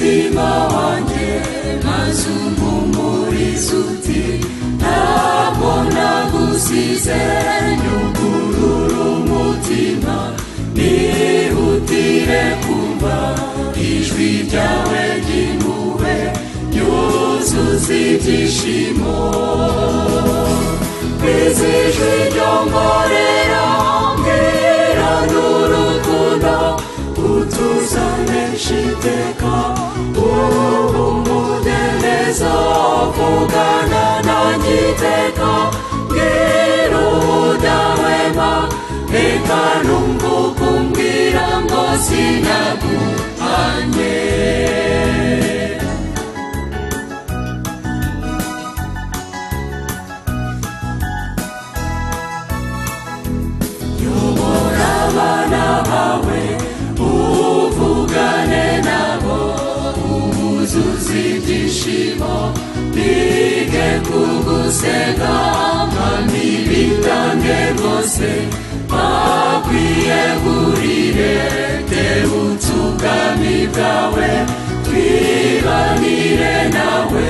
Umutima wanjye, maze umpumurize uti: "Ntabwo nagusize." Nyugurura umutima, nihutire kumva ijwi ryawe ry'impuhwe, nyuzuza ibyishimo. Ijwi ryongorera, mbwira n'urukundo, utuzanesha iteka, ubu umudendezo. Vugana nanjye iteka, mbwira udahwema, reka numva ukumbwira ngo sinaguhanye. Yobora abana bawe, uvugane nabo, ubuzuze ibyishimo, bige kugusenga. Mwami, bitange rwose, bakwiyegurire, tebutse ubwami bwawe, twibanire nawe.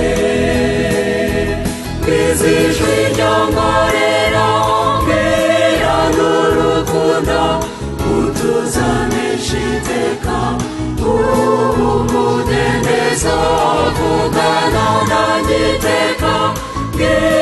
Ijwi ryongorera, mbwira n'urukundo, utuzanesha iteka, ubu umudendezo. Vugana nanjye iteka, mbwira.